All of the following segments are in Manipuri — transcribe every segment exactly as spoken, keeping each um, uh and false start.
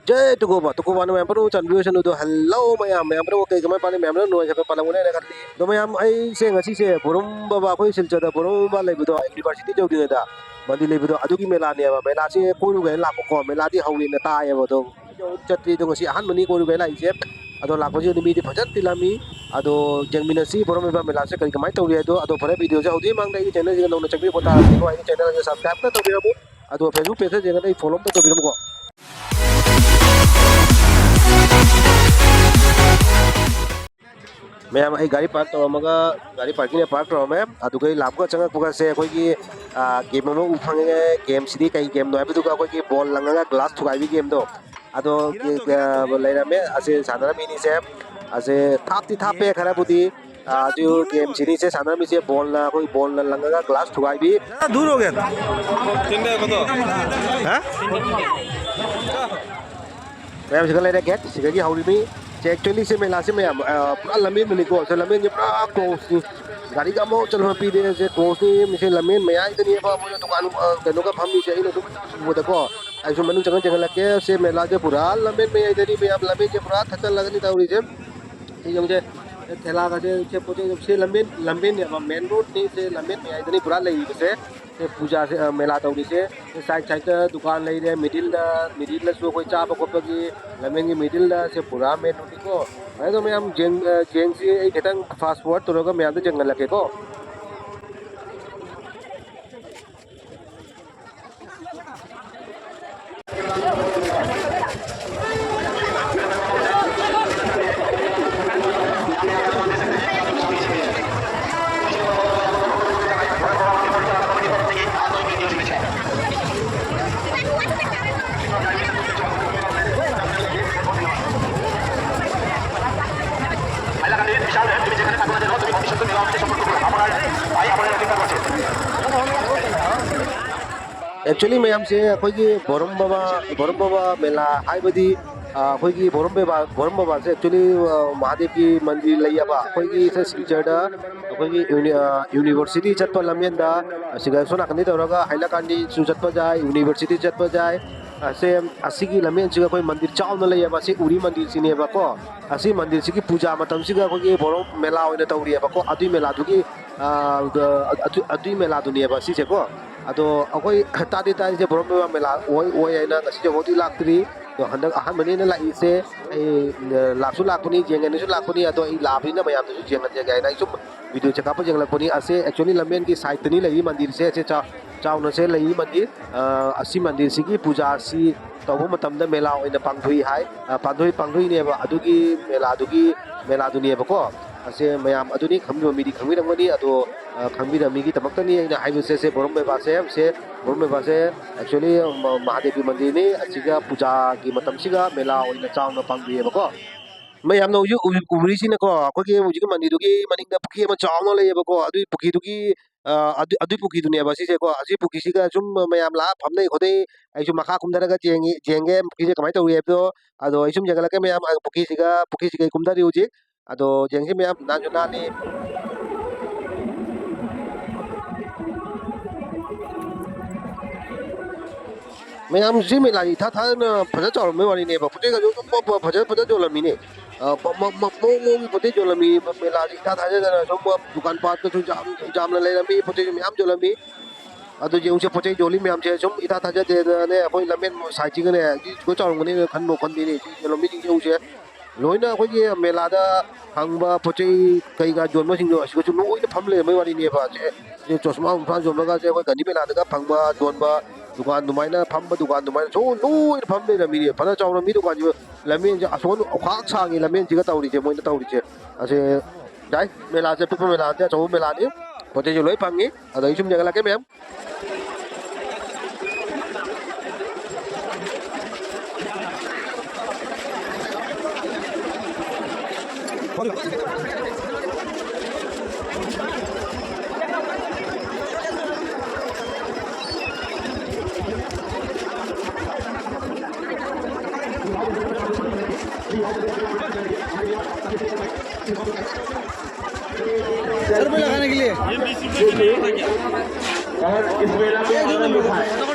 ꯖꯦ ꯇꯨꯀꯣꯕ, ꯇꯨꯀꯣꯕꯅ ꯃꯌꯥꯝ ꯄꯨꯝꯅꯃꯛ ꯆꯟꯕꯤꯔꯁꯅꯨ꯫ ꯑꯗꯣ ꯍꯜꯂꯣ ꯃꯌꯥꯝ, ꯃꯌꯥꯝ ꯄꯨꯝꯅꯃꯛ ꯀꯩ ꯀꯃꯥꯏ ꯄꯥꯜꯂꯤ? ꯃꯌꯥꯝꯅ ꯅꯨꯡꯉꯥꯏꯖꯕ ꯄꯥꯜꯂꯝꯒꯅꯤ ꯍꯥꯏꯅ ꯈꯜꯂꯤ꯫ ꯑꯗꯣ ꯃꯌꯥꯝ, ꯑꯩꯁꯦ ꯉꯁꯤꯁꯦ ꯕꯣꯔꯨꯝ ꯕꯕꯥ, ꯑꯩꯈꯣꯏ ꯁꯤꯜꯆꯔꯗ ꯕꯣꯔꯨꯝ ꯕꯕꯥ ꯂꯩꯕꯗꯣ, ꯌꯨꯅꯤꯚꯔꯁꯤꯇꯤ ꯌꯧꯗ꯭ꯔꯤꯉꯩꯗ ꯃꯟꯗꯤꯔ ꯂꯩꯕꯗꯣ, ꯑꯗꯨꯒꯤ ꯃꯦꯂꯥꯅꯦꯕ꯫ ꯃꯦꯂꯥꯁꯦ ꯀꯣꯏꯔꯨꯒꯦꯅ ꯂꯥꯛꯄꯀꯣ, ꯃꯦꯂꯥꯗꯤ ꯍꯧꯔꯦꯅ ꯇꯥꯏꯌꯦꯕ꯫ ꯑꯗꯣ ꯆꯠꯇ꯭ꯔꯤ꯫ ꯑꯗꯣ ꯉꯁꯤ ꯑꯍꯥꯟꯕꯅꯤ ꯀꯣꯏꯔꯨꯒꯦ ꯂꯥꯛꯏꯁꯦ꯫ ꯑꯗꯣ ꯂꯥꯛꯄꯁꯤꯗ ꯃꯤꯗꯤ ꯐꯖꯅ ꯇꯤꯜꯂꯝꯃꯤ꯫ ꯑꯗꯣ ꯌꯦꯡꯃꯤꯟꯅꯁꯤ ꯕꯣꯔꯨꯝ ꯕꯕꯥ ꯃꯦꯂꯥꯁꯦ ꯀꯔꯤ ꯀꯃꯥꯏꯅ ꯇꯧꯔꯤ ꯍꯥꯏꯗꯣ꯫ ꯑꯗꯣ ꯐꯔꯦ, ꯚꯤꯗꯤꯑꯣꯁꯦ ꯍꯧꯗ꯭ꯔꯤꯉꯩ ꯃꯃꯥꯡꯗ ꯑꯩꯒꯤ ꯆꯦꯅꯦꯜꯁꯤꯗ ꯅꯧꯅ ꯆꯪꯕꯤꯔꯛꯄ ꯇꯥꯔꯒꯗꯤꯀꯣ, ꯑꯩꯒꯤ ꯆꯦꯅꯦꯜꯁꯦ ꯁꯕꯁꯀ꯭ꯔꯥꯏꯕ ꯑꯝꯇ ꯇꯧꯕꯤꯔꯝꯃꯨ꯫ ꯑꯗꯨꯒ Facebook page ꯇ ꯌꯦꯡꯉꯒ ꯑꯩ ꯐꯣꯂꯣ ꯑꯝꯇ ꯇꯧꯕꯤꯔꯝꯃꯨꯀꯣ꯫ ꯃꯌꯥꯝ, ꯑꯩ ꯒꯥꯔꯤ ꯄꯥꯔꯛ ꯇꯧꯔꯝꯃꯒ, ꯒꯥꯔꯤ ꯄꯥꯔꯀꯤꯡꯗ ꯄꯥꯔꯛ ꯇꯧꯔꯝꯃꯦ꯫ ꯑꯗꯨꯒ ꯑꯩ ꯂꯥꯛꯄꯒ ꯆꯪꯉꯛꯄꯒꯁꯦ ꯑꯩꯈꯣꯏꯒꯤ, ꯑꯥ, ꯒꯦꯝ ꯑꯃ ꯎ ꯐꯪꯉꯦ꯫ ꯒꯦꯝꯁꯤꯗꯤ ꯀꯩ ꯒꯦꯝꯅꯣ ꯍꯥꯏꯕꯗꯨꯒ ꯑꯩꯈꯣꯏꯒꯤ ꯕꯣꯜ ꯂꯪꯉꯒ ꯒ꯭ꯂꯥꯁ ꯊꯨꯒꯥꯏꯕꯤ ꯒꯦꯝꯗꯣ꯫ ꯑꯗꯣ, ꯑ, ꯂꯩꯔꯝꯃꯦ꯫ ꯑꯁꯦ ꯁꯥꯟꯅꯔꯝꯃꯤꯅꯤꯁꯦ꯫ ꯑꯁꯦ ꯊꯥꯞꯇꯤ ꯊꯥꯞꯄꯦ ꯈꯔꯕꯨꯗꯤ꯫ ꯑ, ꯑꯗꯨ ꯒꯦꯝꯁꯤꯅꯤꯁꯦ ꯁꯥꯟꯅꯔꯝꯃꯤꯁꯦ, ꯕꯣꯜꯅ, ꯑꯩꯈꯣꯏ ꯕꯣꯜꯅ ꯂꯪꯉꯒ ꯒ꯭ꯂꯥꯁ ꯊꯨꯒꯥꯏꯕꯤ꯫ ꯍꯥ? ꯃꯌꯥꯝꯁꯤꯒ ꯂꯩꯔꯦ, ꯒꯦꯠ ꯁꯤꯗꯒꯤ ꯍꯧꯔꯤꯃꯤ꯫ ꯁꯦ, actually ꯁꯦ ꯃꯦꯂꯥꯁꯦ ꯃꯌꯥꯝ, ꯑ, ꯄꯨꯔꯥ ꯂꯝꯕꯦꯟꯕꯅꯤꯀꯣ꯫ ꯁꯦ ꯂꯝꯕꯦꯟꯁꯦ ꯄꯨꯔꯥ close ꯅꯤ꯫ ꯒꯥꯔꯤꯒ ꯑꯃꯐꯥꯎ ꯆꯠꯍꯟꯕ ꯄꯤꯗꯦ꯫ ꯁꯦ close ꯅꯤ꯫ ꯁꯦ ꯂꯝꯕꯦꯟ ꯃꯌꯥꯏꯗꯅꯦꯕ ꯃꯣꯏꯅ ꯗꯨꯀꯥꯟ, ꯑ, ꯀꯩꯅꯣꯒ ꯐꯝꯃꯤꯁꯦ꯫ ꯑꯩꯅ ꯁꯨꯝ ꯎꯕꯗꯀꯣ꯫ ꯑꯩꯁꯨ ꯃꯅꯨꯡ ꯆꯪꯍꯟ ꯆꯪꯍꯜꯂꯛꯀꯦ꯫ ꯁꯦ ꯃꯦꯂꯥꯁꯦ ꯄꯨꯔꯥ ꯂꯝꯕꯦꯟ ꯃꯌꯥꯏꯗꯅꯤ ꯃꯌꯥꯝ꯫ ꯂꯝꯕꯦꯟꯁꯦ ꯄꯨꯔꯥ ꯊꯠꯆꯜꯂꯒꯅꯤ ꯇꯧꯔꯤꯁꯦ꯫ ꯁꯤ ꯌꯦꯡꯉꯨꯁꯦ꯫ ꯊꯦꯂꯥꯒꯁꯦ, ꯁꯦ ꯄꯣꯠ ꯆꯩ, ꯁꯦ ꯂꯝꯕꯦꯟ, ꯂꯝꯕꯦꯟꯅꯦꯕ, main road ꯅꯤ꯫ ꯁꯦ ꯂꯝꯕꯦꯟ ꯃꯌꯥꯏꯗꯅꯤ ꯄꯨꯔꯥ ꯂꯩꯔꯤꯕꯁꯦ꯫ ꯁꯦ ꯄꯨꯖꯥꯁꯦ, ꯑ, ꯃꯦꯂꯥ ꯇꯧꯔꯤꯁꯦ꯫ ꯁꯦ side side ꯇ ꯗꯨꯀꯥꯟ ꯂꯩꯔꯦ, middle ꯗ, middle ꯗꯁꯨ ꯑꯩꯈꯣꯏ ꯆꯥꯕ ꯈꯣꯠꯄꯒꯤ ꯂꯝꯕꯦꯟꯒꯤ middle ꯗ꯫ ꯁꯦ ꯄꯨꯔꯥ main road ꯅꯤꯀꯣ꯫ ꯑꯗꯣ ꯃꯌꯥꯝ ꯌꯦꯡ-, ꯑ, ꯌꯦꯡꯁꯤ꯫ ꯑꯩ ꯈꯤꯇꯪ fast forward ꯇꯧꯔꯒ ꯃꯌꯥꯝꯗ ꯌꯦꯡꯍꯜꯂꯛꯀꯦꯀꯣ꯫ Actually ꯃꯌꯥꯝꯁꯦ ꯑꯩꯈꯣꯏꯒꯤ ꯕꯣꯔꯨꯝ ꯕꯕꯥ, ꯕꯣꯔꯨꯝ ꯕꯕꯥ ꯃꯦꯂꯥ ꯍꯥꯏꯕꯗꯤ, ꯑꯩꯈꯣꯏꯒꯤ ꯕꯣꯔꯝ ꯕꯦꯕꯥ, ꯕꯣꯔꯝ ꯕꯦꯕꯥꯁꯦ actually ꯃꯍꯥꯗꯦꯕꯀꯤ ꯃꯟꯗꯤꯔ ꯂꯩꯌꯦꯕ, ꯑꯩꯈꯣꯏꯒꯤ ꯁꯦ ꯁꯤꯜꯆꯔꯗ ꯑꯩꯈꯣꯏꯒꯤ ꯌꯨꯅꯤ-, ꯑ, ꯌꯨꯅꯤꯚꯔꯁꯤꯇꯤ ꯆꯠꯄ ꯂꯝꯕꯦꯟꯗ, ꯑꯁꯤꯒ ꯁꯣꯝ ꯅꯥꯀꯟꯗꯩ ꯇꯧꯔꯒ ꯍꯥꯏꯂꯀꯥꯟꯗꯤꯁꯨ ꯆꯠꯄ ꯌꯥꯏ, ꯌꯨꯅꯤꯚꯔꯁꯤꯇꯤ ꯆꯠꯄ ꯌꯥꯏ꯫ ꯑꯁꯦ, ꯑꯁꯤꯒꯤ ꯂꯝꯕꯦꯟꯁꯤꯒ ꯑꯩꯈꯣꯏ ꯃꯟꯗꯤꯔ ꯆꯥꯎꯅ ꯂꯩꯌꯦꯕ, ꯑꯁꯤ ꯎꯔꯤ ꯃꯟꯗꯤꯔꯁꯤꯅꯦꯕꯀꯣ꯫ ꯑꯁꯤ ꯃꯟꯗꯤꯔꯁꯤꯒꯤ ꯄꯨꯖꯥ ꯃꯇꯝꯁꯤꯒ ꯑꯩꯈꯣꯏꯒꯤ ꯕꯣꯔꯣ ꯃꯦꯂꯥ ꯑꯣꯏꯅ ꯇꯧꯔꯤꯌꯦꯕꯀꯣ꯫ ꯑꯗꯨꯏ ꯃꯦꯂꯥꯗꯨꯒꯤ, ꯑ, ꯑꯗꯨ-, ꯑꯗꯨꯏ ꯃꯦꯂꯥꯗꯨꯅꯦꯕ ꯁꯤꯁꯦꯀꯣ꯫ ꯑꯗꯣ ꯑꯩꯈꯣꯏ ꯇꯥꯗꯤ ꯇꯥꯏꯁꯦ ꯕꯣꯔꯣ ꯃꯦꯂꯥ ꯑꯣꯏ, ꯑꯣꯏ ꯍꯥꯏꯅ ꯉꯁꯤꯁꯦ ꯍꯧꯗꯤ ꯂꯥꯛꯇ꯭ꯔꯤ꯫ ꯑꯗꯣ ꯍꯟꯗꯛ ꯑꯍꯥꯟꯕꯅꯦꯅ ꯂꯥꯛꯏꯁꯦ꯫ ꯑꯩ, ꯑ, ꯂꯥꯛꯁꯨ ꯂꯥꯛꯄꯅꯤ, ꯌꯦꯡꯒꯦꯅꯁꯨ ꯂꯥꯛꯄꯅꯤ, ꯑꯗꯣ ꯑꯩ ꯂꯥꯛꯄꯅꯤꯅ ꯃꯌꯥꯝꯗꯁꯨ ꯌꯦꯡꯍꯟꯖꯒꯦ ꯍꯥꯏꯅ ꯑꯩ ꯁꯨꯝ ꯚꯤꯗꯤꯑꯣꯁꯦ ꯀꯥꯞꯄ ꯌꯦꯡꯂꯛꯄꯅꯤ꯫ ꯑꯁꯦ actually ꯂꯝꯕꯦꯟꯒꯤ ꯁꯥꯏꯠꯇꯅꯤ ꯂꯩꯔꯤ ꯃꯟꯗꯤꯔꯁꯦ꯫ ꯑꯁꯦ ꯆꯥ-, ꯆꯥꯎꯅꯁꯦ ꯂꯩꯔꯤ ꯃꯟꯗꯤꯔ꯫ ꯑ, ꯑꯁꯤ ꯃꯟꯗꯤꯔꯁꯤꯒꯤ ꯄꯨꯖꯥꯁꯤ ꯇꯧꯕ ꯃꯇꯝꯗ ꯃꯦꯂꯥ ꯑꯣꯏꯅ ꯄꯥꯡꯊꯣꯛꯏ ꯍꯥꯏ꯫ ꯑ, ꯄꯥꯡꯊꯣꯛꯏ, ꯄꯥꯡꯊꯣꯛꯏꯅꯦꯕ ꯑꯗꯨꯒꯤ ꯃꯦꯂꯥꯗꯨꯒꯤ, ꯃꯦꯂꯥꯗꯨꯅꯦꯕꯀꯣ꯫ ꯑꯁꯦ ꯃꯌꯥꯝ ꯑꯗꯨꯅꯤ ꯈꯪꯕꯤꯕ ꯃꯤꯗꯤ ꯈꯪꯕꯤꯔꯝꯒꯅꯤ꯫ ꯑꯗꯣ, ꯑ, ꯈꯪꯕꯤꯗꯕ ꯃꯤꯒꯤꯗꯃꯛꯇꯅꯤ ꯑꯩꯅ ꯍꯥꯏꯕꯁꯦ꯫ ꯁꯦ ꯕꯣꯔꯝ ꯕꯦꯕꯥꯁꯦ, ꯁꯦ ꯕꯣꯔꯝ ꯕꯦꯕꯥꯁꯦ actually ꯃ-, ꯃꯍꯥꯗꯦꯕꯒꯤ ꯃꯟꯗꯤꯔꯅꯤ꯫ ꯑꯁꯤꯒ ꯄꯨꯖꯥꯒꯤ ꯃꯇꯝꯁꯤꯒ ꯃꯦꯂꯥ ꯑꯣꯏꯅ ꯆꯥꯎꯅ ꯄꯥꯡꯊꯣꯛꯑꯦꯕꯀꯣ꯫ ꯃꯌꯥꯝꯅ ꯍꯧꯖꯤꯛ ꯎ-, ꯎꯕꯤꯔꯤꯁꯤꯅꯀꯣ, ꯑꯩꯈꯣꯏꯒꯤ ꯍꯧꯖꯤꯛꯀꯤ ꯃꯟꯗꯤꯔꯗꯨꯒꯤ ꯃꯅꯤꯡꯗ ꯄꯨꯈ꯭ꯔꯤ ꯑꯃ ꯆꯥꯎꯅ ꯂꯩꯌꯦꯕꯀꯣ꯫ ꯑꯗꯨꯒꯤ ꯄꯨꯈ꯭ꯔꯤꯗꯨꯒꯤ, ꯑ, ꯑꯗꯨ, ꯑꯗꯨꯒꯤ ꯄꯨꯈ꯭ꯔꯤꯗꯨꯅꯦꯕ ꯁꯤꯁꯦꯀꯣ꯫ ꯑꯁꯤ ꯄꯨꯈ꯭ꯔꯤꯁꯤꯒ ꯁꯨꯝ ꯃꯌꯥꯝ ꯂꯥꯛꯑ ꯐꯝꯅꯩ ꯈꯣꯠꯅꯩ꯫ ꯑꯩꯁꯨ ꯃꯈꯥ ꯀꯨꯝꯊꯔꯒ ꯌꯦꯡꯉꯤ, ꯌꯦꯡꯒꯦ ꯄꯨꯈ꯭ꯔꯤꯁꯦ ꯀꯃꯥꯏꯅ ꯇꯧꯔꯤ ꯍꯥꯏꯕꯗꯣ꯫ ꯑꯗꯣ ꯑꯩ ꯁꯨꯝ ꯌꯦꯡꯍꯜꯂꯛꯀꯦ ꯃꯌꯥꯝ꯫ ꯑ, ꯄꯨꯈ꯭ꯔꯤꯁꯤꯒ, ꯄꯨꯈ꯭ꯔꯤꯁꯤꯒ ꯑꯩ ꯀꯨꯝꯊꯔꯤ ꯍꯧꯖꯤꯛ꯫ ꯑꯗꯣ ꯌꯦꯡꯁꯤ ꯃꯌꯥꯝ, ꯅꯥꯟꯁꯨ ꯅꯥꯜꯂꯤ꯫ ꯃꯌꯥꯝ ꯁꯤ ꯃꯦꯂꯥꯁꯤ ꯏꯊꯥ ꯊꯥꯖꯗꯅ ꯐꯖ ꯆꯥꯎꯔꯝꯕꯩ ꯋꯥꯔꯤꯅꯦꯕ꯫ ꯄꯣꯠ ꯆꯩꯒꯁꯨ ꯑꯗꯨꯝ ꯄ-, ꯄ-, ꯐꯖ ꯐꯖ ꯌꯣꯜꯂꯝꯃꯤꯅꯦ꯫ ꯑ, ꯄ-, ꯃ-, ꯃ-, ꯃꯑꯣꯡ ꯃꯑꯣꯡꯒꯤ ꯄꯣꯠ ꯆꯩ ꯌꯣꯜꯂꯝꯃꯤ꯫ ꯃꯦꯂꯥꯁꯤ ꯏꯊꯥ ꯊꯥꯖꯗꯅ ꯁꯨꯝ ꯗꯨꯀꯥꯟ ꯄꯥꯠꯇꯁꯨ ꯌꯥꯝ, ꯌꯥꯝꯅ ꯂꯩꯔꯝꯃꯤ, ꯄꯣꯠ ꯆꯩꯁꯨ ꯃꯌꯥꯝ ꯌꯣꯜꯂꯝꯃꯤ꯫ ꯑꯗꯨ ꯌꯦꯡꯉꯨꯁꯦ, ꯄꯣꯠ ꯆꯩ ꯌꯣꯜꯂꯤ ꯃꯌꯥꯝꯁꯦ ꯁꯨꯝ ꯏꯊꯥ ꯊꯥꯖꯗꯦꯗꯅꯅꯦ, ꯑꯩꯈꯣꯏ ꯂꯝꯕꯦꯟ ꯁꯥꯏꯠꯁꯤꯒꯅꯦ ꯁꯤ ꯂꯣꯏ ꯆꯥꯎꯔꯝꯒꯅꯤꯅ ꯈꯟꯕ ꯈꯟꯕꯤꯅꯦ꯫ ꯁꯤ ꯌꯣꯜꯂꯝꯃꯤꯁꯤꯡ ꯌꯦꯡꯉꯨꯁꯦ꯫ ꯂꯣꯏꯅ ꯑꯩꯈꯣꯏꯒꯤ ꯃꯦꯂꯥꯗ ꯐꯪꯕ ꯄꯣꯠ ꯆꯩ ꯀꯩꯀꯥ ꯌꯣꯟꯕꯁꯤꯡꯗꯣ ꯑꯁꯤꯒꯁꯨ ꯂꯣꯏꯅ ꯐꯝ ꯂꯩꯔꯝꯕꯩ ꯋꯥꯔꯤꯅꯦꯕ꯫ ꯁꯦ, ꯁꯦ ꯆꯣꯁꯃꯥ ꯎꯟꯐꯥ ꯌꯣꯟꯕꯒꯁꯦ ꯑꯩꯈꯣꯏ ꯒꯥꯟꯙꯤ ꯃꯦꯂꯥꯗꯒ ꯐꯪꯕ ꯌꯣꯟꯕ ꯗꯨꯀꯥꯟ ꯑꯗꯨꯃꯥꯏꯅ ꯐꯝꯕ ꯗꯨꯀꯥꯟ ꯑꯗꯨꯃꯥꯏꯅ ꯁꯨꯝ ꯂꯣꯏꯅ ꯐꯝ ꯂꯩꯔꯝꯃꯤꯅꯦ꯫ ꯐꯅ ꯆꯥꯎꯔꯝꯃꯤ ꯗꯨꯀꯥꯟꯁꯤꯕꯨ꯫ ꯂꯝꯕꯦꯟꯁꯦ ꯑꯁꯣꯟ ꯈ꯭ꯋꯥꯡ ꯁꯥꯡꯉꯤ ꯂꯝꯕꯦꯟꯁꯤꯒ ꯇꯧꯔꯤꯁꯦ, ꯃꯣꯏꯅ ꯇꯧꯔꯤꯁꯦ꯫ ꯑꯁꯦ ꯌꯥꯏ, ꯃꯦꯂꯥꯁꯦ ꯑꯄꯤꯛꯄ ꯃꯦꯂꯥ ꯅꯠꯇꯦ, ꯑꯆꯧꯕ ꯃꯦꯂꯥꯅꯤ꯫ ꯄꯣꯠ ꯆꯩꯁꯨ ꯂꯣꯏ ꯐꯪꯉꯤ꯫ ꯑꯗꯣ ꯑꯩ ꯁꯨꯝ ꯌꯦꯡꯍꯜꯂꯛꯀꯦ ꯃꯌꯥꯝ꯫ सर पे लगाने के लिए। और इस मेला में एक दो नंबर,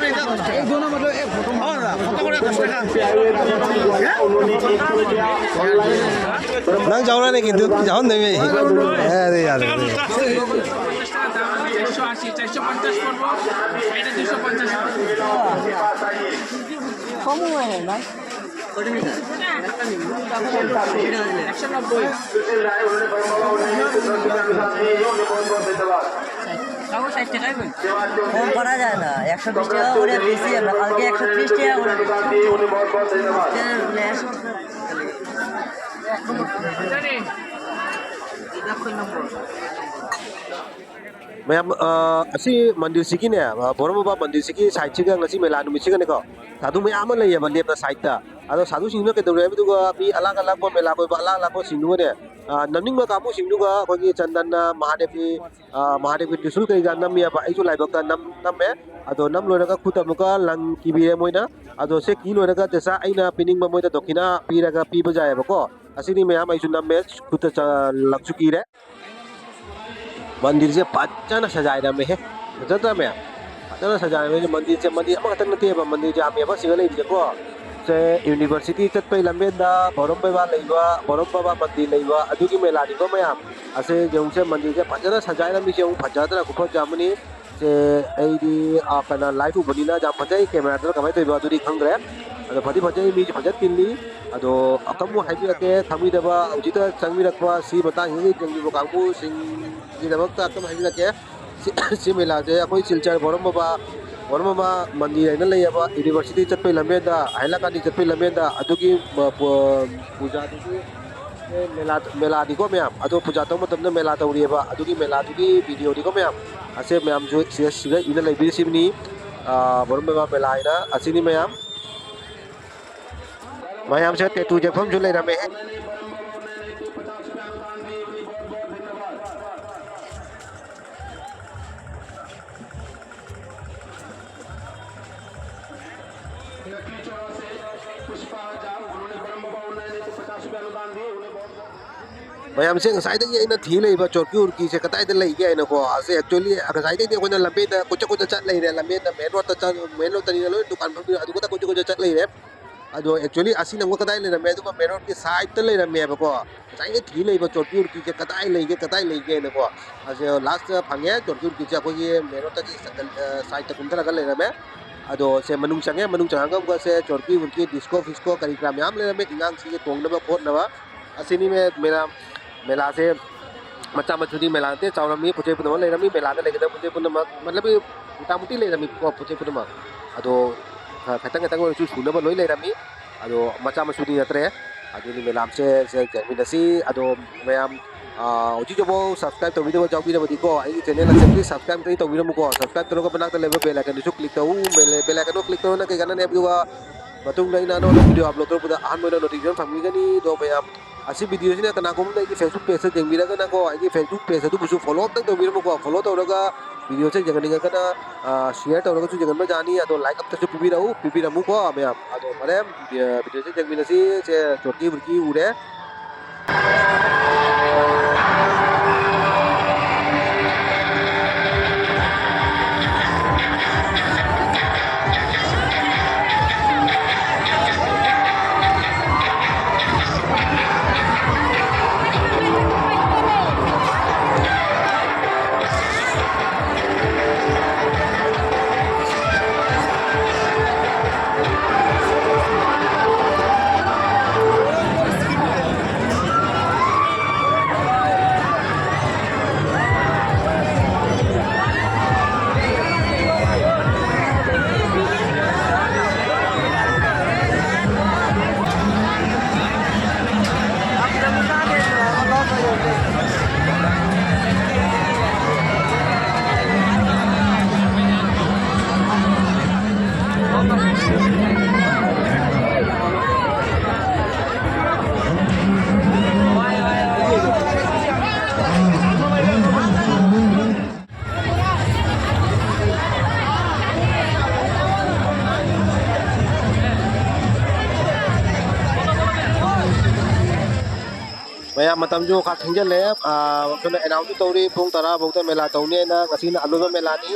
एक दो नंबर, एक फोटो मार रहा। उन्होंने एक सौ रुपया online। नंग जाओ ना, लेकिन तू जाओ नहीं भाई। अरे यार। চারশো আশি, চারশো পঞ্চাশ পড়বো, এটা দুশো পঞ্চাশ পড়বো। কম হয় না। একশো নব্বই। কম করা যায় না, একশো বিশ টাকা করে বেশি। আমরা কালকে একশো ত্রিশ টাকা করে দিচ্ছি। ꯃꯌꯥꯝ, ꯑ, ꯑꯁꯤ ꯃꯟꯗꯤꯔꯁꯤꯒꯤꯅꯦ, ꯑ, ꯕꯣꯔ ꯕꯕꯥ ꯃꯟꯗꯤꯔꯁꯤꯒꯤ ꯁꯥꯏꯠꯁꯤꯒ ꯉꯁꯤ ꯃꯦꯂꯥ ꯅꯨꯃꯤꯠꯁꯤꯒꯅꯦꯀꯣ, ꯁꯥꯗꯨ ꯃꯌꯥꯝ ꯑꯃ ꯂꯩꯌꯦꯕ ꯂꯦꯞꯅ ꯁꯥꯏꯠꯇ꯫ ꯑꯗꯣ ꯁꯥꯗꯨꯁꯤꯡꯗꯨꯅ ꯀꯩꯗꯧꯔꯦ ꯍꯥꯏꯕꯗꯨꯒ ꯃꯤ ꯑꯂꯥꯛ ꯑꯂꯥꯛꯄ ꯃꯦꯂꯥ ꯀꯣꯏꯕ ꯑꯂꯥꯛ ꯑꯂꯥꯛꯄꯁꯤꯡꯗꯨꯒꯅꯦ, ꯑ, ꯅꯝꯅꯤꯡꯕ ꯀꯥꯡꯕꯨꯁꯤꯡꯗꯨꯒ ꯑꯩꯈꯣꯏꯒꯤ ꯆꯟꯗꯟꯅ ꯃꯍꯥꯗꯦꯕꯀꯤ, ꯑ, ꯃꯍꯥꯗꯦꯕꯀꯤ ꯇ꯭ꯔꯤꯁꯨꯜ ꯀꯩꯀꯥ ꯅꯝꯃꯦꯕ꯫ ꯑꯩꯁꯨ ꯂꯥꯏꯕꯛꯇ ꯅꯝ-, ꯅꯝꯃꯦ꯫ ꯑꯗꯣ ꯅꯝ ꯂꯣꯏꯔꯒ ꯈꯨꯠꯇ ꯑꯃꯨꯛꯀ ꯂꯪ ꯀꯤꯕꯤꯔꯦ ꯃꯣꯏꯅ꯫ ꯑꯗꯣ ꯁꯦ ꯀꯤ ꯂꯣꯏꯔꯒ ꯇꯦꯁꯥ ꯑꯩꯅ ꯄꯤꯅꯤꯡꯕ ꯃꯣꯏꯗ ꯗꯣꯈꯤꯅꯥ ꯄꯤꯔꯒ ꯄꯤꯕ ꯌꯥꯏꯑꯕꯀꯣ꯫ ꯑꯁꯤꯅꯤ ꯃꯌꯥꯝ ꯑꯩꯁꯨ ꯅꯝꯃꯦ, ꯈꯨꯠꯇ ꯆ-, ꯂꯪꯁꯨ ꯀꯤꯔꯦ꯫ ꯃꯟꯗꯤꯔꯁꯦ ꯐꯖꯅ ꯁꯖꯥꯏꯔꯝꯃꯦꯍꯦ꯫ ꯐꯖꯗ꯭ꯔꯥ ꯃꯌꯥꯝ? ꯐꯖꯅ ꯁꯖꯥꯏꯔꯝꯃꯦ꯫ ꯃꯟꯗꯤꯔꯁꯦ, ꯃꯟꯗꯤꯔ ꯑꯃꯈꯛꯇꯪ ꯅꯠꯇꯦꯕ, ꯃꯟꯗꯤꯔꯁꯦ ꯌꯥꯝꯃꯦꯕ ꯁꯤꯗ ꯂꯩꯔꯤꯁꯦꯀꯣ꯫ ꯁꯦ ꯌꯨꯅꯤꯚꯔꯁꯤꯇꯤ ꯆꯠꯄꯩ ꯂꯝꯕꯦꯟꯗ, ꯕꯣꯔꯝ ꯕꯕꯥ ꯂꯩꯕ, ꯕꯣꯔꯝ ꯕꯕꯥ ꯃꯟꯗꯤꯔ ꯂꯩꯕ, ꯑꯗꯨꯒꯤ ꯃꯦꯂꯥꯅꯤꯀꯣ ꯃꯌꯥꯝ꯫ ꯑꯁꯦ ꯌꯦꯡꯉꯨꯁꯦ, ꯃꯟꯗꯤꯔꯁꯦ ꯐꯖꯅ ꯁꯖꯥꯏꯔꯝꯃꯤꯁꯦ ꯌꯦꯡꯉꯨ, ꯐꯖꯗ꯭ꯔꯥ? ꯈꯨꯐꯖ ꯑꯃꯅꯤ꯫ ꯁꯦ ꯑꯩꯗꯤ, ꯑ, ꯀꯩꯅꯣ, ꯂꯥꯏꯚ ꯎꯕꯅꯤꯅ ꯌꯥꯝ ꯐꯖꯩ, ꯀꯦꯃꯦꯔꯥꯗꯅ ꯀꯃꯥꯏꯅ ꯇꯧꯔꯤꯕ ꯑꯗꯨꯗꯤ ꯈꯪꯗ꯭ꯔꯦ꯫ ꯑꯗꯣ ꯐꯗꯤ ꯐꯖꯩ, ꯃꯤꯁꯨ ꯐꯖꯅ ꯇꯤꯜꯂꯤ꯫ ꯑꯗꯣ ꯑꯃꯨꯛ ꯍꯥꯏꯕꯤꯔꯛꯀꯦ, ꯈꯪꯕꯤꯗꯕ, ꯍꯧꯖꯤꯛꯇ ꯆꯪꯕꯤꯔꯛꯄ, ꯁꯤ ꯃꯇꯥꯡꯁꯤꯗ ꯌꯦꯡꯕꯤꯕ ꯀꯥꯡꯕꯨꯁꯤꯡꯒꯤꯗꯃꯛꯇ ꯑꯃꯨꯛ ꯍꯥꯏꯕꯤꯔꯛꯀꯦ꯫ ꯁꯤ, ꯁꯤ ꯃꯦꯂꯥꯁꯦ ꯑꯩꯈꯣꯏ ꯁꯤꯜꯆꯔ ꯕꯣꯔꯝ ꯕꯕꯥ, ꯕꯣꯔꯝ ꯕꯕꯥ ꯃꯟꯗꯤꯔ ꯍꯥꯏꯅ ꯂꯩꯌꯦꯕ, ꯌꯨꯅꯤꯚꯔꯁꯤꯇꯤ ꯆꯠꯄꯩ ꯂꯝꯕꯦꯟꯗ, ꯍꯥꯏꯂꯥꯀꯥꯟꯗꯤ ꯆꯠꯄꯩ ꯂꯝꯕꯦꯟꯗ, ꯑꯗꯨꯒꯤ, ꯑ, ꯄꯨ-, ꯄꯨꯖꯥꯗꯨꯒꯤ, ꯑꯦ, ꯃꯦꯂꯥ, ꯃꯦꯂꯥꯅꯤꯀꯣ ꯃꯌꯥꯝ꯫ ꯑꯗꯣ ꯄꯨꯖꯥ ꯇꯧꯕ ꯃꯇꯝꯗ ꯃꯦꯂꯥ ꯇꯧꯔꯤꯑꯕ, ꯑꯗꯨꯒꯤ ꯃꯦꯂꯥꯗꯨꯒꯤ ꯚꯤꯗꯤꯑꯣꯅꯤꯀꯣ ꯃꯌꯥꯝ꯫ ꯑꯁꯦ ꯃꯌꯥꯝꯁꯨ ꯁꯤꯗ, ꯁꯤꯗ ꯏꯅ ꯂꯩꯕꯤꯔꯤꯁꯤꯕꯅꯤ꯫ ꯑ, ꯕꯣꯔꯝ ꯕꯕꯥ ꯃꯦꯂꯥ ꯍꯥꯏꯅ ꯑꯁꯤꯅꯤ ꯃꯌꯥꯝ꯫ ꯃꯌꯥꯝꯁꯦ ꯇꯦꯇꯨ ꯌꯦꯛꯐꯝꯁꯨ ꯂꯩꯔꯝꯃꯦ꯫ ꯃꯌꯥꯝꯁꯦ ꯉꯁꯥꯏꯗꯒꯤ ꯑꯩꯅ ꯊꯤ ꯂꯩꯕ ꯆꯣꯔꯀꯤ ꯎꯔꯀꯤꯁꯦ ꯀꯗꯥꯏꯗ ꯂꯩꯒꯦ ꯍꯥꯏꯅꯀꯣ꯫ ꯑꯁꯦ actually ꯉꯁꯥꯏꯗꯒꯤ ꯑꯩꯈꯣꯏꯅ ꯂꯝꯕꯦꯟꯗ ꯀꯣꯏꯆꯠ ꯀꯣꯏꯆꯠ ꯆꯠ ꯂꯩꯔꯦ꯫ ꯂꯝꯕꯦꯟꯗ main road ꯇ ꯆꯠ, main road ꯇꯅꯤꯅ ꯂꯣꯏ ꯗꯨꯀꯥꯟ ꯐꯝꯃꯤ, ꯑꯗꯨ ꯈꯛꯇ ꯀꯣꯏꯆꯠ ꯀꯣꯏꯆꯠ ꯆꯠ ꯂꯩꯔꯦ꯫ ꯑꯗꯣ actually ꯑꯁꯤꯅ ꯑꯃꯨꯛ ꯀꯗꯥꯏ ꯂꯩꯔꯝꯃꯦ? ꯑꯗꯨꯒ main road ꯀꯤ side ꯇ ꯂꯩꯔꯝꯃꯦꯕꯀꯣ꯫ ꯉꯁꯥꯏꯗꯒꯤ ꯊꯤ ꯂꯩꯕ ꯆꯣꯔꯀꯤ ꯎꯔꯀꯤꯁꯦ ꯀꯗꯥꯏ ꯂꯩꯒꯦ, ꯀꯗꯥꯏ ꯂꯩꯒꯦ ꯍꯥꯏꯅꯀꯣ꯫ ꯑꯁꯦ last ꯇ ꯐꯪꯉꯦ ꯆꯣꯔꯀꯤ ꯎꯔꯀꯤꯁꯦ꯫ ꯑꯩꯈꯣꯏꯒꯤ main road ꯇꯒꯤ ꯁꯥꯏꯀꯜ, ꯑ, side ꯇ ꯀꯨꯝꯊꯔꯒ ꯂꯩꯔꯝꯃꯦ꯫ ꯑꯗꯣ ꯁꯦ ꯃꯅꯨꯡ ꯆꯪꯉꯦ꯫ ꯃꯅꯨꯡ ꯆꯪꯉꯒ ꯑꯃꯨꯛꯀ ꯁꯦ ꯆꯣꯔꯀꯤ ꯎꯔꯀꯤ, disco ꯐꯤꯁꯀꯣ ꯀꯔꯤ ꯀꯔꯥ ꯃꯌꯥꯝ ꯂꯩꯔꯝꯃꯦ, ꯏꯉꯥꯡꯁꯤꯒꯤ ꯇꯣꯡꯅꯕ ꯈꯣꯠꯅꯕ꯫ ꯑꯁꯤꯅꯤ ꯃꯦ-, ꯃꯦꯂꯥ, ꯃꯦꯂꯥꯁꯦ ꯃꯆꯥ ꯃꯁꯨꯗꯤ ꯃꯦꯂꯥ ꯅꯠꯇꯦ, ꯆꯥꯎꯔꯝꯃꯤ, ꯄꯣꯠ ꯆꯩ ꯄꯨꯝꯅꯃꯛ ꯂꯩꯔꯝꯃꯤ꯫ ꯃꯦꯂꯥꯗ ꯂꯩꯒꯗꯕ ꯄꯣꯠ ꯆꯩ ꯄꯨꯝꯅꯃꯛ, ꯃꯇꯂꯕꯤ ꯃꯣꯇꯥꯃꯨꯇꯤ ꯂꯩꯔꯝꯃꯤꯀꯣ, ꯄꯣꯠ ꯆꯩ ꯄꯨꯝꯅꯃꯛ꯫ ꯑꯗꯣ ꯈ-, ꯈꯇꯪ ꯈꯇꯪ ꯑꯣꯏꯔꯁꯨ ꯁꯨꯅꯕ ꯂꯣꯏ ꯂꯩꯔꯝꯃꯤ꯫ ꯑꯗꯣ ꯃꯆꯥ ꯃꯁꯨꯗꯤ ꯅꯠꯇ꯭ꯔꯦ꯫ ꯑꯗꯨꯗꯤ ꯃꯦꯂꯥꯁꯦ ꯁꯦ ꯌꯦꯡꯃꯤꯟꯅꯁꯤ꯫ ꯑꯗꯣ ꯃꯌꯥꯝ, ꯑ, ꯍꯧꯖꯤꯛ ꯍꯧꯖꯤꯛꯐꯥꯎ subscribe ꯇꯧꯕꯤꯗꯕ ꯌꯥꯎꯕꯤꯔꯕꯗꯤꯀꯣ, ꯑꯩꯒꯤ channel ꯑꯁꯦ please subscribe ꯑꯝꯇ ꯇꯧꯕꯤꯔꯝꯃꯨꯀꯣ꯫ Subscribe ꯇꯧꯔꯒ ꯃꯅꯥꯛꯇ ꯂꯩꯕ bell icon ꯗꯨꯁꯨ click ꯇꯧ꯫ Bell, bell icon ꯗꯣ click ꯇꯧꯔꯒ ꯀꯩ ꯀꯥꯟꯅꯅꯤ ꯍꯥꯏꯕꯗꯨꯒ, ꯃꯇꯨꯡꯗ ꯑꯩꯅ ꯑꯅꯧ ꯑꯅꯧꯕ video upload ꯇꯧꯔꯛꯄꯗ ꯑꯍꯥꯟꯕ ꯑꯣꯏꯅ notification ꯐꯪꯕꯤꯒꯅꯤ꯫ ꯑꯗꯣ ꯃꯌꯥꯝ, ꯑꯁꯤ video ꯁꯤꯅ ꯀꯅꯥꯒꯨꯝꯕꯅ ꯑꯩꯒꯤ Facebook page ꯇ ꯌꯦꯡꯕꯤꯔꯒꯅꯀꯣ, ꯑꯩꯒꯤ Facebook page ꯑꯗꯨꯕꯨꯁꯨ follow ꯑꯝꯇꯪ ꯇꯧꯕꯤꯔꯝꯃꯨꯀꯣ꯫ Follow ꯇꯧꯔꯒ video ꯁꯦ ꯌꯦꯡꯍꯟꯅꯤꯡꯉꯒꯅ, ꯑ, share ꯇꯧꯔꯒꯁꯨ ꯌꯦꯡꯍꯟꯕ ꯌꯥꯅꯤ꯫ ꯑꯗꯣ like ꯑꯝꯇꯁꯨ ꯄꯤꯕꯤꯔꯛꯎ, ꯄꯤꯕꯤꯔꯝꯃꯨꯀꯣ ꯃꯌꯥꯝ꯫ ꯑꯗꯣ ꯐꯔꯦ, video ꯁꯦ ꯌꯦꯡꯃꯤꯟꯅꯁꯤ꯫ ꯁꯦ ꯆꯣꯔꯀꯤ ꯎꯔꯀꯤ ꯎꯔꯦ꯫ ꯃꯌꯥꯝ, ꯃꯇꯝꯁꯨ ꯈꯔ ꯊꯦꯡꯖꯤꯜꯂꯦ꯫ ꯑꯩꯈꯣꯏꯅ ꯑꯦꯅꯥꯎꯟꯁꯁꯨ ꯇꯧꯔꯤ, ꯄꯨꯡ ꯇꯔꯥ ꯐꯥꯎꯗ ꯃꯦꯂꯥ ꯇꯧꯅꯦꯅ꯫ ꯉꯁꯤꯅ ꯑꯂꯣꯏꯕ ꯃꯦꯂꯥꯅꯤ꯫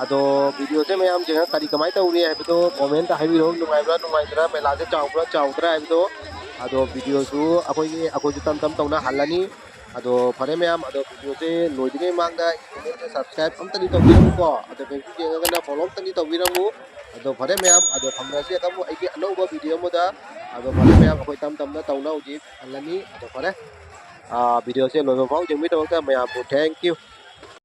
ꯑꯗꯣ ꯚꯤꯗꯤꯑꯣꯁꯦ ꯃꯌꯥꯝ ꯌꯦꯡꯉꯒ ꯀꯔꯤ ꯀꯃꯥꯏꯅ ꯇꯧꯔꯤ ꯍꯥꯏꯕꯗꯣ ꯀꯣꯃꯦꯟꯇ ꯍꯥꯏꯕꯤꯔꯛꯑꯣ꯫ ꯅꯨꯡꯉꯥꯏꯕ꯭ꯔꯥ ꯅꯨꯡꯉꯥꯏꯇ꯭ꯔꯥ, ꯃꯦꯂꯥꯁꯦ ꯆꯥꯎꯕ꯭ꯔꯥ ꯆꯥꯎꯗ꯭ꯔꯥ ꯍꯥꯏꯕꯗꯣ꯫ ꯑꯗꯣ ꯚꯤꯗꯤꯑꯣꯁꯨ ꯑꯩꯈꯣꯏꯒꯤ, ꯑꯩꯈꯣꯏꯁꯨ ꯇꯝ ꯇꯝ ꯇꯧꯅ ꯍꯜꯂꯅꯤ꯫ ꯑꯗꯣ ꯐꯔꯦ ꯃꯌꯥꯝ, ꯑꯗꯣ ꯚꯤꯗꯤꯑꯣꯁꯦ ꯂꯣꯏꯗ꯭ꯔꯤꯉꯩ ꯃꯃꯥꯡꯗ ꯑꯩꯒꯤ ꯆꯦꯅꯦꯜꯁꯦ ꯁꯕꯁꯀ꯭ꯔꯥꯏꯕ ꯑꯝꯇꯗꯤ ꯇꯧꯕꯤꯔꯝꯃꯨꯀꯣ꯫ ꯑꯗꯣ ꯐꯦꯁꯕꯨꯛ ꯌꯦꯡꯉꯒꯅ ꯐꯣꯂꯣ ꯑꯝꯇꯗꯤ ꯇꯧꯕꯤꯔꯝꯃꯨ꯫ ꯑꯗꯣ ꯐꯔꯦ ꯃꯌꯥꯝ, ꯑꯗꯣ ꯐꯪꯅꯁꯤ ꯑꯗꯨꯕꯨ ꯑꯩꯒꯤ ꯑꯅꯧꯕ ꯚꯤꯗꯤꯑꯣ ꯑꯃꯗ꯫ ꯑꯗꯣ ꯐꯔꯦ ꯃꯌꯥꯝ, ꯑꯩꯈꯣꯏ ꯇꯝ ꯇꯝꯅ ꯇꯧꯅ ꯍꯧꯖꯤꯛ ꯍꯜꯂꯅꯤ꯫ ꯑꯗꯣ ꯐꯔꯦ, ꯚꯤꯗꯤꯑꯣꯁꯦ ꯂꯣꯏꯕ ꯐꯥꯎ ꯌꯦꯡꯕꯤꯗꯃꯛꯇ ꯃꯌꯥꯝꯕꯨ thank you꯫